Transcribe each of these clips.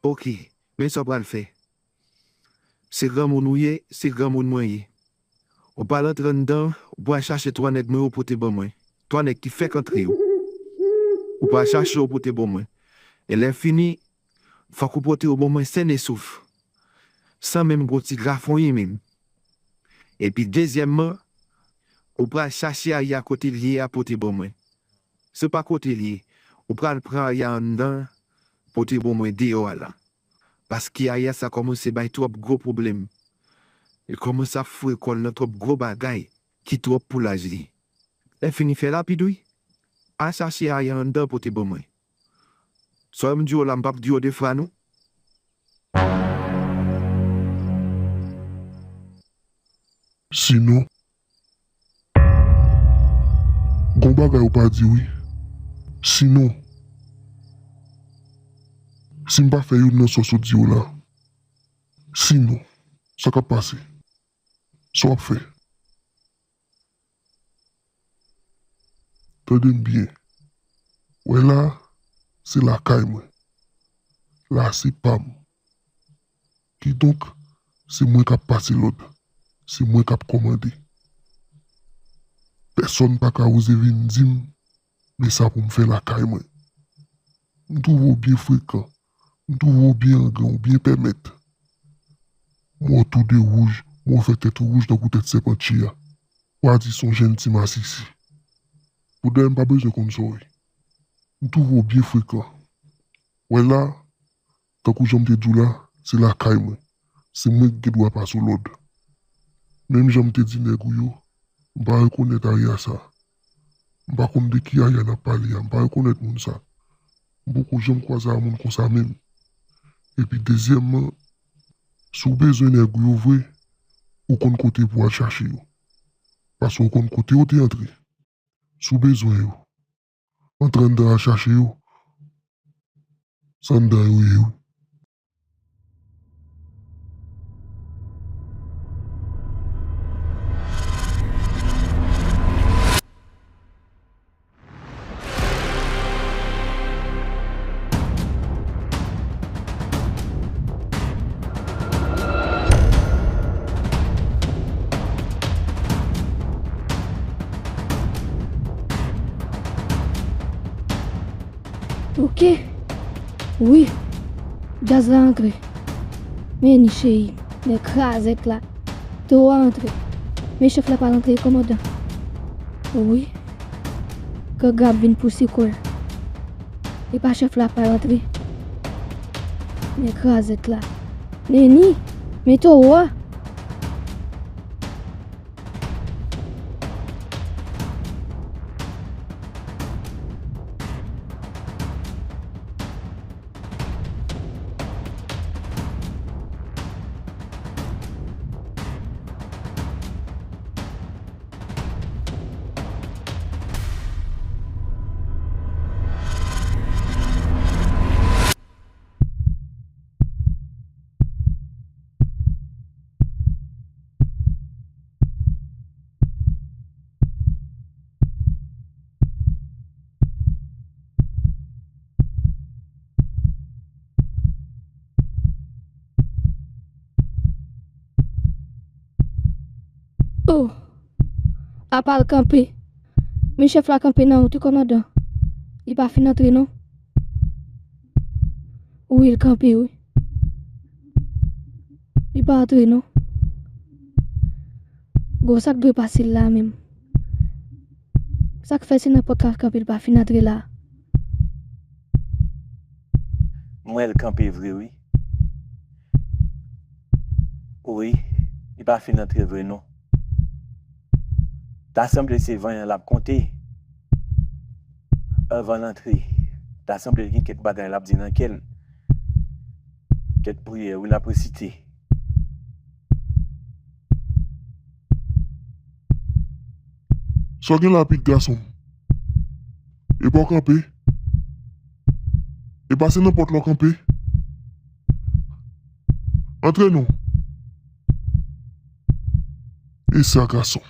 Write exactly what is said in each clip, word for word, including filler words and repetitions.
Oke, men sa w pral fè. Se granmoun ou ye, se granmoun mwen ye. Ou pral antre anndan, ou pral chache twa nèg mwen yo pote ban mwen. Twa nèg ki fèk antre yo. Ou pral chache yo pote ban mwen. E lè fini, fòk ou pote yo ban mwen sèn e souf. San menm gwo ti grafonyen menm. Epi dezyèmman, ou pral chache Aya kote l ye a pote ban mwen. Se pa kote l ye, ou pral pran Aya anndan, pote ban mwen deyò a la. Paske Aya sa kòmanse bay twòp gwo pwoblèm. Li kòmanse ap foure kò l nan twòp gwo bagay ki twòp pou laj li. Lè fini fè rapid wi. Al chache Aya anndan pote ban mwen. Sa w wè m di w la, m p ap di w de fwa non. Sinon, gon bagay ou pa di wi. Sinon, si m pa fè youn nan sa w sot di yo la, sinon, sa k ap pase? Sa w ap fè? Tande m byen. Wè la, se lakay mwen. La se pa m. Kidonk, se mwen k ap pase lòd. Se mwen k ap kòmande. Pèsonn pa ka oze vin di m, men sa pou m fè lakay mwen. M twouve w byen frekan. M twouve w byen angren, w byen pèmèt. M wè w tou de wouj, m wè w fè tèt ou wouj tankou tèt sèpantye a. W a di se yon jenn ti masisi. Poudayè m pa bezwen konn sa w ye. M twouve w byen frekan. Wè la, tankou jan m te di w la, se lakay mwen. Se mwen ki gen dwa pase w lòd. Menm jan m te di nèg ou yo, m pa rekonèt Aya sa. M pa konn de ki Aya n ap pale a, m pa rekonèt moun sa. M poko janm kwaze a moun konsa menm. Epi dezyèmman, si w bezwen nèg ou yo vre, ou konn kote pou w al chache yo. Paske w konn kote yo te antre. Si w bezwen yo, antre anndan al chache yo. Se anndan yo ye wi. Oke. Wi. Djaz la antre. Men ni cheri, nèg krazèt la. Towo a antre. Men chèf la pral antre, kòmandan. Wi. Ganga ap vin pouse kò l. E pa chèf la pral antre. Men krazèt la. Neni, men towo a. Oh! Apa l kanpe? Men chèf la kanpe nan wout wi, kòmandan. Li pa fin antre non. Wi, l kanpe wi. Li pa antre non. Gon sa k dwe pase l la menm. Sa k fè se nan pòt la l kanpe, l pa fin antre la? M wè l kanpe vre wi. Wi, li pa fin antre vre non. Ta sanble se vanyan l ap konte. Anvan l antre, ta sanble l gen kèk bagay l ap di nan kè l. Kèk priyè wi l ap resite. Sa w gen la pit gason m? E pa w kanpe? E pa se nan pòt la w kanpe? Antre non. E sa gason.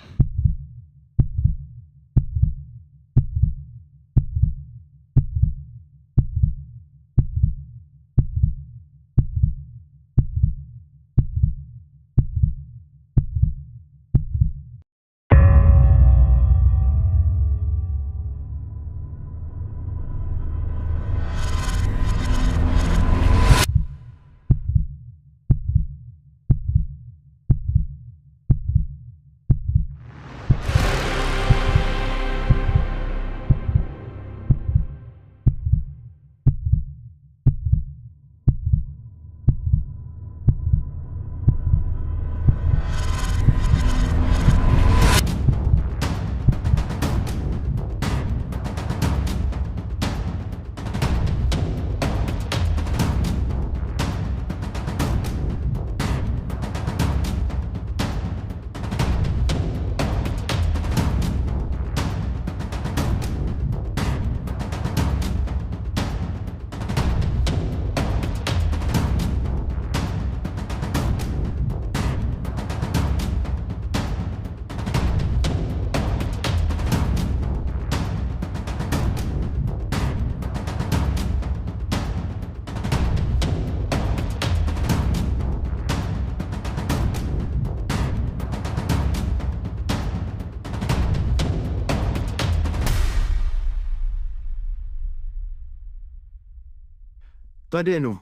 Tande non.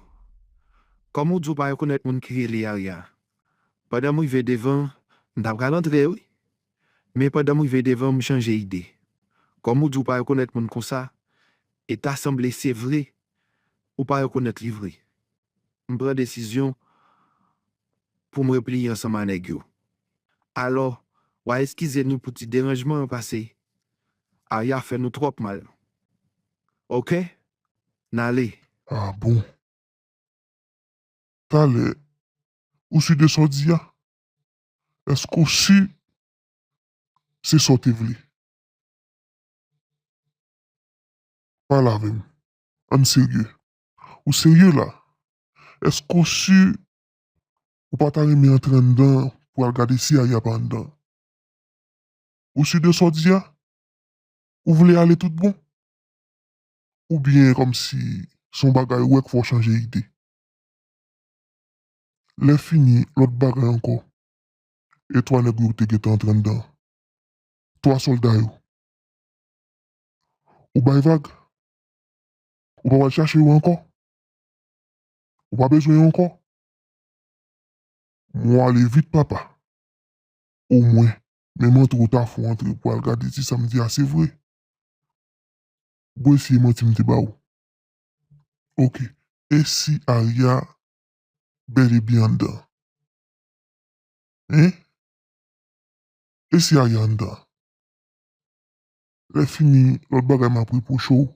Kòm ou di w pa rekonèt moun ki rele Arya. Pandan m rive devan, m ta pral antre wi. Men pandan m rive devan, m chanje ide. Kòm ou di w pa rekonèt moun konsa, e ta sanble se vre, ou pa rekonèt li vre. M pran desizyon pou m repliye ansanm a nèg yo. Alò, w a eskize nou pou ti deranjman an pase. Arya fè nou twòp mal. Oke? N ale. Ah bon? Talè, ou si de sa w di a? Èske w si se sa w te vle? Pale avè m. Ann serye. Ou serye la? Èske w si ou pa ta renmen antre anndan pou al gade si Arya pa anndan? Ou si de sa w di a? Ou vle ale tout bon? Oubyen kòmsi se yon bagay ou wè k fè w chanje ide? Lè fini, lòt bagay ankò. E twa nèg yo te gentan antre anndan? Twa sòlda yo. Ou bay vag? Ou pa pral chache yo ankò? Ou pa bezwen yo ankò? Mwen ale vit papa. Omwen, menm antre w ta fè w antre pou al gade si sa m di a se vre. Bon, eseye manti m te ba w. Oke. E si Arya bèl e byen anndan? Hein? E si Arya anndan? Lè fini, lòt bagay m ap repwoche w,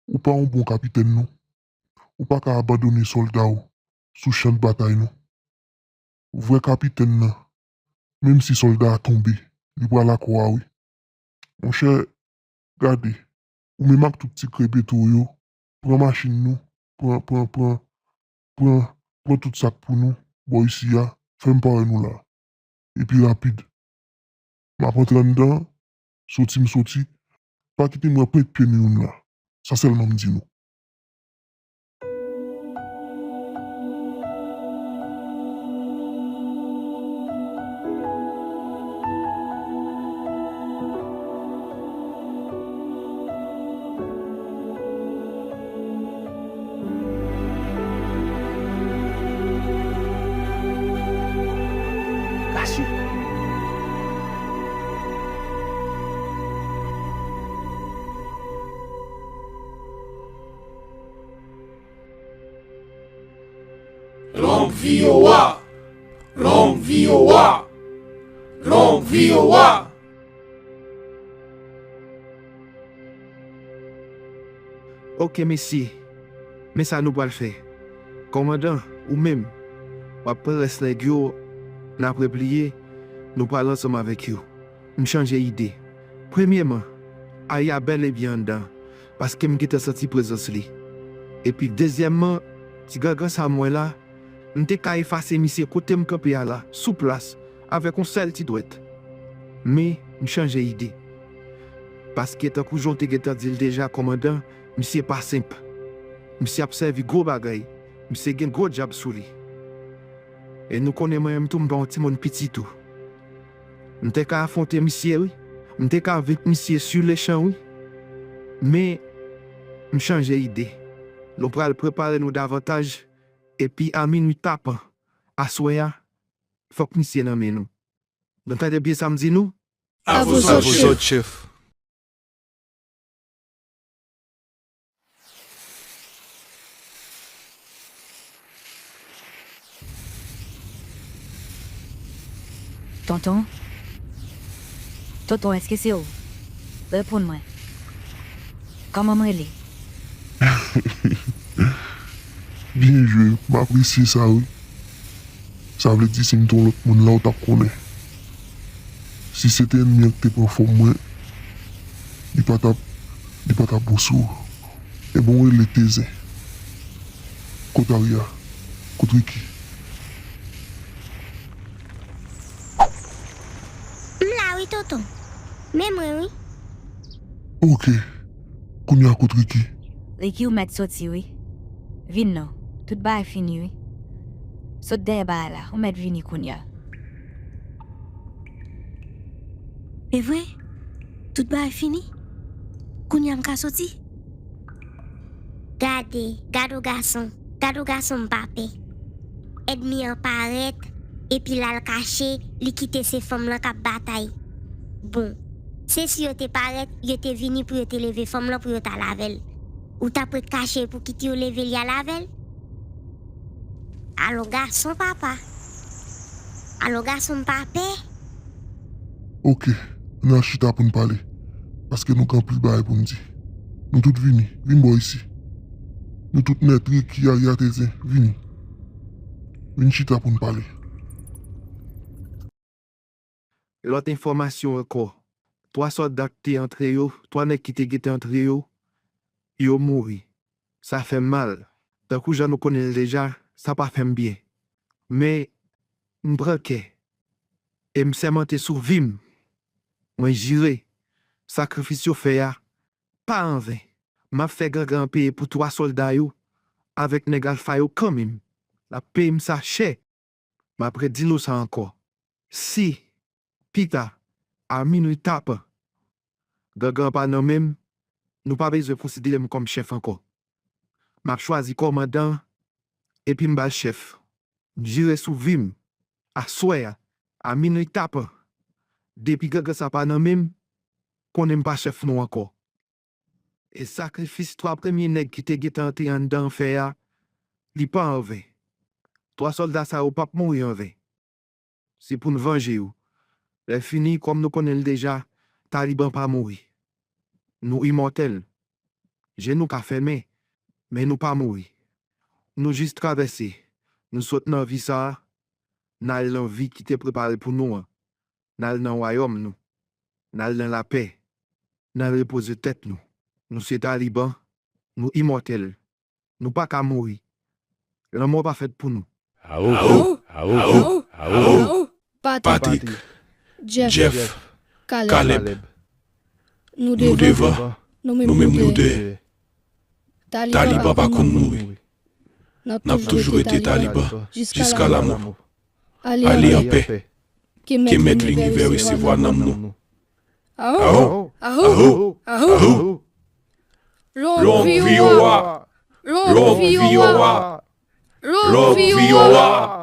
ou pa yon bon kapitèn non. Ou pa ka abandone sòlda w sou chan batay non. Vrè kapitèn nan, menm si sòlda a tonbe, li pral ak ou a wi. Monchè, gade, ou menm ak tout ti krèbeto w yo, pran machin nou, pran, pran, pran, pran, pran tout sa k pou nou, bò isi a, fè m parèy nou la. Epi rapid. M ap antre anndan, soti m soti, pa kite m wè pwent pye nou youn la. Sa sèlman m di nou. Kache. Long vi o wa! Long vi o wa! Long vi o wa! Oke, mesye. Men sa nou pral fè. Kòmandan, ou menm, w ap pran rès nèg yo, n ap repliye, nou pral ansanm avèk yo. M chanje ide. Premyèman, Arya bèl e byen anndan, paske m gentan santi prezans li. Epi dezyèmman, ti gangan sa m wè la, m te ka efase misye kote m kanpe a la, sou plas, avèk yon sèl ti dwèt. Men, m chanje ide. Paske tankou jan w te gentan di l deja, kòmandan, misye pa senp. Misye ap sèvi gwo bagay. Misye gen gwo djab sou li. E nou konnen mwen menm tou m pa yon timoun piti tou. M te ka afwonte misye wi. M te ka venk misye sou lechan wi. Men, m chanje ide. Nou pral prepare nou davantaj, epi a minwi tapan, aswè a, fòk misye nan men nou. Nou tande byen sa m di nou? A vous autres, chef. Tonton? Tonton, èske se ou? Reponn mwen. Kòman m rele? Byen jwe, m apresye sa wi. Sa vle di si m te yon lòt moun la, ou t ap konnen. Si se te ènmi an ki te pran fòm mwen, li pa t ap, li pa t ap bon sou ou. Ebyen w rele Tezen. Kot Arya? Kot Ricky? M la wi, tonton. Men mwen wi. Oke. Kounye a kot Ricky? Ricky, ou mèt soti wi. Vin non. Tout bagay fini wi. Sot dèyè bagay la. Ou mèt vini kounye a. E vre? Tout bagay fini? Kounye a m ka soti? Gade, gade w gason, gade w gason m pa pè. Ènmi an parèt, epi l al kache, li kite se fanm lan k ap batay. Bon, se si yo te parèt, yo te vini pou yo te leve fanm lan pou yo t al avè l. Ou t ap ret kache pou kite yo leve l y al avè l? Alò gason papa. Alò gason m pa pè. Oke, ann al chita pou n pale. Paske nou gen anpil bagay pou n di. Nou tout vini, vin bò isi. Nou tout nèt, Ricky, Ariatezyen, vini. Vin chita pou n pale. Lòt enfòmasyon ankò, twa sòlda ki te antre yo, twa nèg ki te gentan antre yo, yo mouri. Sa fè m mal. Tankou jan nou konnen l deja, sa pa fè m byen. Men, m pran kè. E m sèmante sou vi m. Mwen jire, sakrifis yo fè a, pa anven. M ap fè gangan an peye pou twa sòlda yo avèk nèg Alfa yo kanmenm. L ap peye m sa chè. M ap redi nou sa ankò. Si, pita, a minwi tapan, gangan an pa nan men m, nou pa bezwen konsidere m kòm chèf ankò. M ap chwazi kòmandan an, epi m ba l chèf. M jire sou vi m, aswè a, a minwi tapan, depi gangan sa pa nan men m, konnen m pa chèf nou ankò. E sakrifis twa premye nèg ki te gentan antre anndan an fè a, li pa anven. Twa sòlda sa yo p ap mouri anven. Se pou n vanje yo. Lè fini, kòm nou konnen l deja, Taliban pa mouri. Nou imòtèl. Je nou ka fèmen, men nou pa mouri. Nou jis travèse. Nou sot nan vi sa a, n al nan vi ki te prepare pou nou an. N al nan wayòm nou. N al nan lapè. N al repoze tèt nou. Nou se Taliban. Nou imòtèl. Nou pa ka mouri. Lanmò pa fèt pou nou. Awo! Awo! Awo! Awo! Patrik, Jeff, Kalèb, nou devan, nou menm nou dèyè. Taliban pa konn mouri. N ap toujou rete Taliban jiska lanmò. Ale anpè. Ke Mèt linivè resevwa nanm nou. Awo! Awo! Awo! Awo! Long vi owa! Long vi owa! Long vi owa!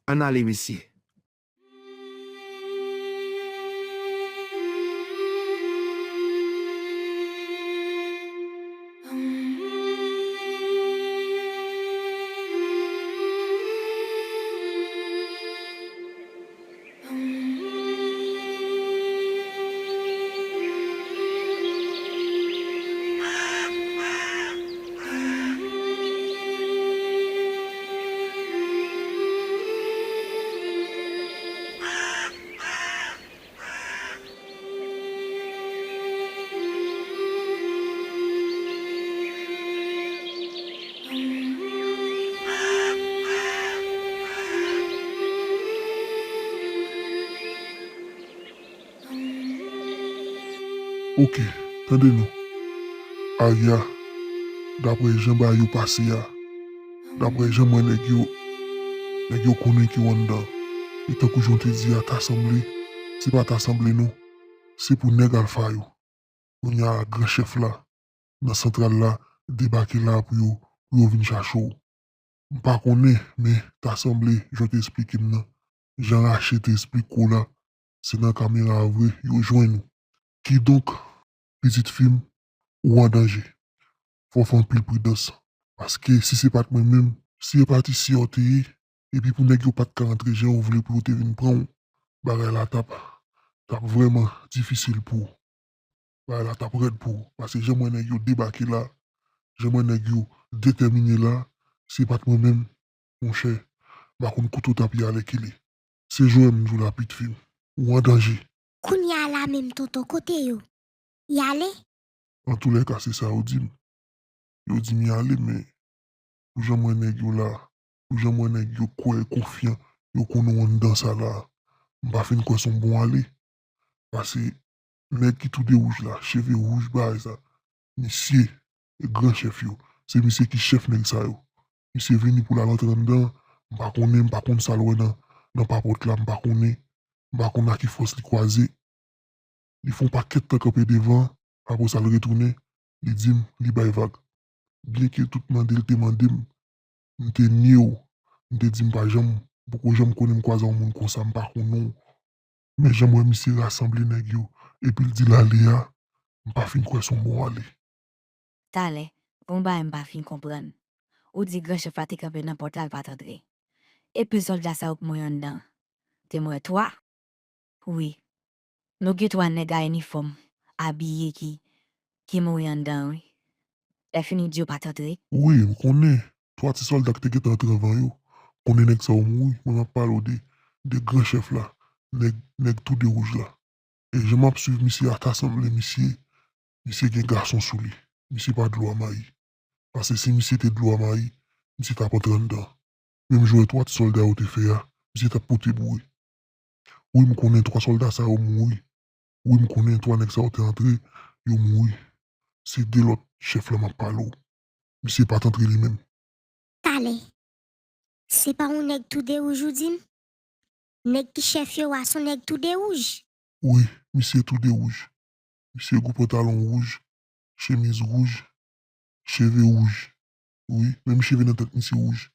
Ann ale mesye. Oke, tande nou. Aya, daprè jan bagay yo pase a, daprè jan m wè nèg yo, nèg yo konnen ke w anndan, e tankou jan w te di a, ta sanble, se pa ta sanble non, se pou nèg Alfa yo. Kounye a, gran chèf la, nan santral la, debake la pou yo, pou yo vin chache w. M pa konnen, men ta sanble, jan w te esplike m nan, jan Rache te esplike w la, se nan kamera a vre yo jwenn ou. Kidonk, pitit fi m, ou an danje. Fò w fè anpil pridans. Paske si se pa t mwen menm, si e pa t isi a w te ye, epi pou nèg yo pa t ka antre jan yo vle pou yo te vin pran w, bagay la t ap, t ap vrèman difisil pou w. Bagay la t ap rèd pou ou. Paske jan m wè nèg yo debake la, jan m wè nèg yo detèmine la, si e pa t mwen menm, monchè, m pa konn kote w t ap ye alèkile. Se jwè m di w la, pitit fi m. Ou an danje. Kounye a la menm, tonton, kote yo? Y ale? Antoulèka, se sa yo di m. Yo di m y ale, men pou jan m wè nèg yo la, pou jan m wè nèg yo kwè, konfyan, yo konnen w anndan sa la, m pa fin kwè se yon bon ale. Pase nèg ki tou de wouj la, cheve wouj bagay sa, misye, e gran chèf yo, se misye ki chèf nèg sa yo. Misye vini pou l al antre anndan, m pa konnen, m pa konn sa l wè nan, nan papòt la, m pa konnen, m pa konn a ki fòs li kwaze. Li fè yon pakèt tan kanpe devan, apre sa l retounen, li di m, li bay vag. Byenke tout mande l te mande m, m te nye w, m te di m pa janm, m poko janm konnen m kwaze yon moun konsa, m pa konnen w. Men jan m wè misye rasanble nèg yo, epi l di l ale a, m pa fin kwè se yon bon ale. Talè, gon bagay m pa fin konprann. Ou di gran chèf la te kanpe nan pòt la, l pa t antre. Epi sòlda sa yo k mouri anndan an? Te m wè twa. Wi. Nou gen twa nèg a inifòm, abiye ki, ki mouri anndan an, wi. Lèfini w di yo pa t antre. Wi, m konnen. Twa ti sòlda ki te gentan antre anvan yo. Konnen nèg sa yo mouri. Mwen m ap pale w de, de gran chèf la. Nèg, nèg tou de wouj la. E jan m ap swiv misye a ta sanble misye, misye gen gason sou li. Misye pa dlo a mayi. Pase si misye te dlo a mayi, misye t ap antre anndan. Menm jan twa ti sòlda yo te fè a, misye t ap pote boure. Wi, m konnen twa sòlda sa yo mouri. Wi, m konnen twa nèg sa yo te antre, yo mouri. Se de lòt chèf la m ap pale w. Misye pa t antre li menm. Talè. Se pa yon nèg tou de wouj ou di m? Nèg ki chèf yo a se yon nèg tou de wouj? Wi, misye tou de wouj. Misye gwo pantalon wouj, chemiz wouj, cheve wouj. Wi, menm cheve nan tèt misye wouj.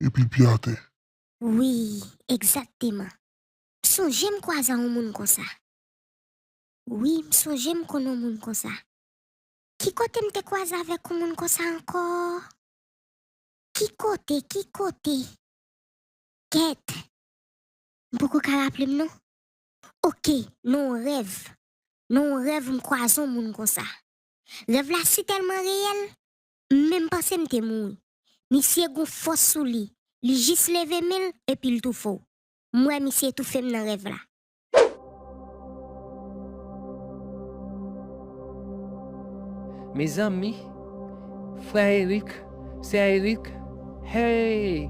Epi l pye atè. Wi, egzakteman. M sonje m kwaze a yon moun konsa. Wi, m sonje m konn yon moun konsa. Ki kote m te kwaze avèk yon moun konsa ankò? Ki kote, ki kote? Kèt. M poko ka raple m non. Oke, nan yon rèv. Nan yon rèv m kwaze yon moun konsa. Rèv la si tèlman reyèl, m menm panse m te mouri. Misye gon fòs sou li, li jis leve men l epi l toufe w. M wè misye toufe m nan rèv la. Mezanmi, frè Erik, sè Erik, hey!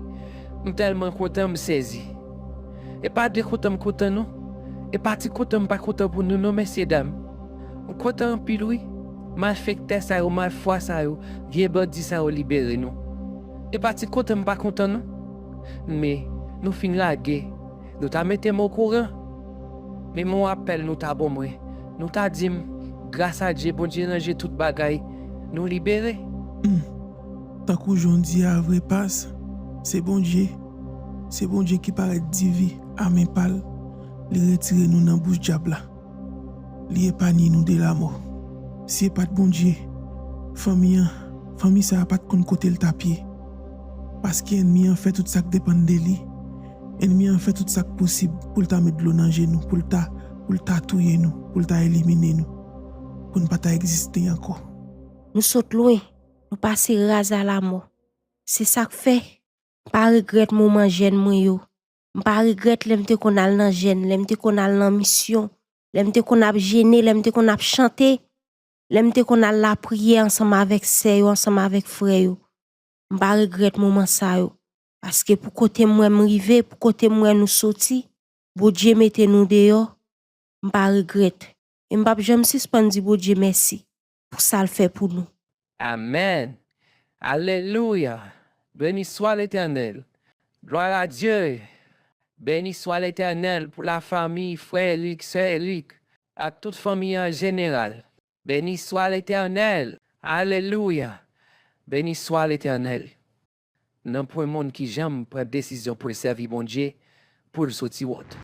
M tèlman kontan, m sezi. E pa de kontan m kontan non. E pa ti kontan m pa kontan pou nou non, mesyedam. M kontan anpil wi. Malfektè sa yo, malfwa sa yo, vye bandi sa yo libere nou. E pa ti kontan m pa kontan non. Men, nou fin lage. Nou ta mete m okouran. Men men yon apèl nou ta ban mwen. Nou ta di m, gras a Dye, Bondye ranje tout bagay. Nou libere. Tankou jan w di a vre pas, se Bondye, se Bondye ki parèt di vi a men pa l, li retire nou nan bouch dyab la. Li epanye nou de lamò. Si e pa t Bondye, fanmi an, fanmi sa a pa t konn kote l t ap ye. Paske ènmi an fè tout sa k depann de li. Ènmi an fè tout sa k posib pou l ta met dlo nan je nou, pou l ta, pou l ta touye nou, pou l ta elimine nou, pou n pa ta egziste ankò. Nou sot lwen, nou pase raz a lamò. Se sa k fè, m pa regrèt moman jèn mwen yo. M pa regrèt lè m te konn al nan jèn, lè m te konn al nan misyon, lè m te konn ap jene, lè m te konn ap chante, lè m te konn al lapriyè ansanm avèk sè yo, ansanm avèk frè yo. M pa regrèt moman sa yo. Paske pou kote m wè m rive, pou kote m wè nou soti, Bondye mete nou deyò, m pa regrèt. E m p ap janm sispann di Bondye mèsi pou sa l fè pou nou. Amèn. Alelouya. Beni swa Letènèl. Glwa a Dye. Beni swa Letènèl pou lafanmi, frè Erik, sè Erik, ak tout fanmi an jeneral. Beni swa Letènèl. Alelouya. Beni swa Letènèl. Nanpwen moun ki janm pran desizyon pou l sèvi Bondye, pou l soti wont.